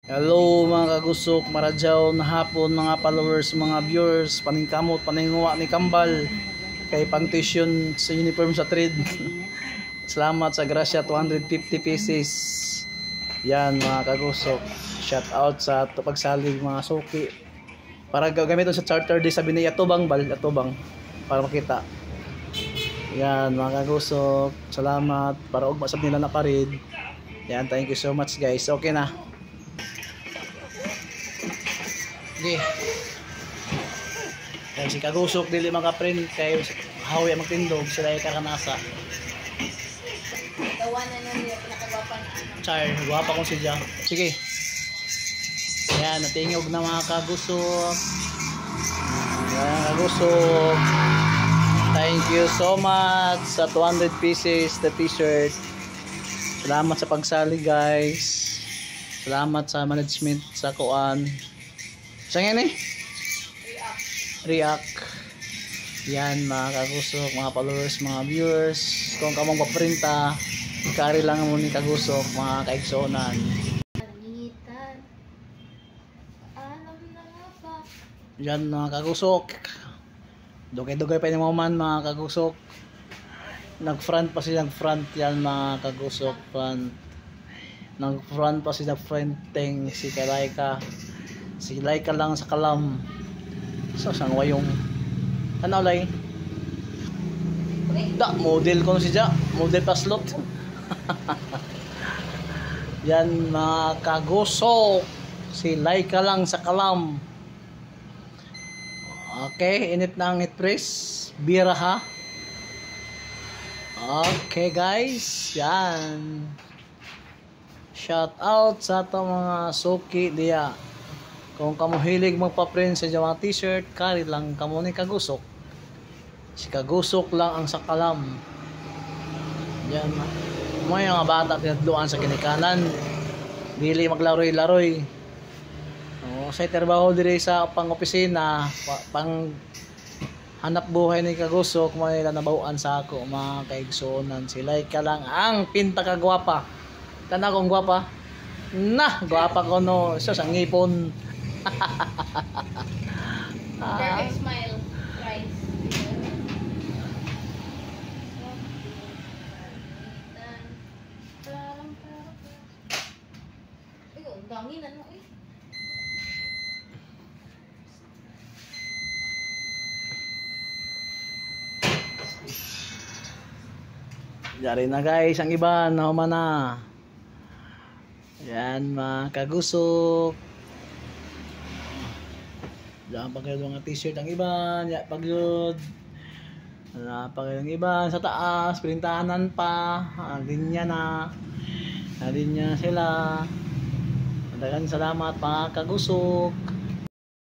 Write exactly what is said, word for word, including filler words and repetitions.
Hello mga kagusok, maradyaw na hapon mga followers, mga viewers, paningkamot, paninguha ni Kambal kay pang tuition sa uniform sa trade. Salamat sa grasya, two hundred fifty pieces. Yan mga kagusok, shout out sa pagsalig mga suki. Para gamiton sa charter di sabi ni atubang bal, atubang para makita. Yan mga kagusok, salamat para ugma sab nila na parid. Yan, thank you so much guys. Okay na. Sige. Kay si Kagusok dili makaprint kay hawi ang magtindog sila ay karanasa. Gawa na nun yung pinakagwapang ano. Char, gwapa kong si Ja. Sige. Yan, natingog na mga kagusok. Yan, kagusok. Thank you so much sa two hundred pieces na t-shirt. Salamat sa pagsali guys. Salamat sa management sa kuan. Sa ngayon eh? React. Yan mga kagusok, mga followers, mga viewers. Kung kamong paprinta, kari lang mo ni kagusok, mga kaigsunan. Yan mga kagusok. Dugay-dugay pa yung man mga kagusok. Nag-front pa siya, nag-front yan mga kagusok, front. Nag-front pa siya, fronting si Kalaika. Si Laika lang sa kalam. So, sang wayong. Ano lay? Da, model ko si Ja. Model paslot. Yan mga kagusok. Si Laika lang sa kalam. Okay, init na ang init press. Bira ha. Okay guys, yan. Shout out sa ato mga suki diya. Kung kamo hilig magpa-print sa mga t-shirt, kari lang kamo ni Kagusok. Si Kagusok lang ang sakalam. Yan. May mga bata pinadluan sa kinikanan. Dili maglaroy-laroy. Oh, sa trabaho diri sa pang-opisina, pa- pang hanap buhay ni Kagusok, mo nila nabawan sa ako, mga kaigsunan. Sila'y ka lang ang pintakagwapa. Tana kong gwapa. Nah, gwapa ko no. Sus, ang ngipon. Ah, Perfect smile. Twice. Ay, ang dami na no eh. Dari na guys, ang iba nahuman na. Yan, mga kagusok. Diyan pa kayo mga t-shirt ang iba, ya pa gyud. Wala pa kayo ang iba sa taas, pilintahanan pa. Ah, linya na. Ah, linya na sila. Daghang salamat mga kagusok.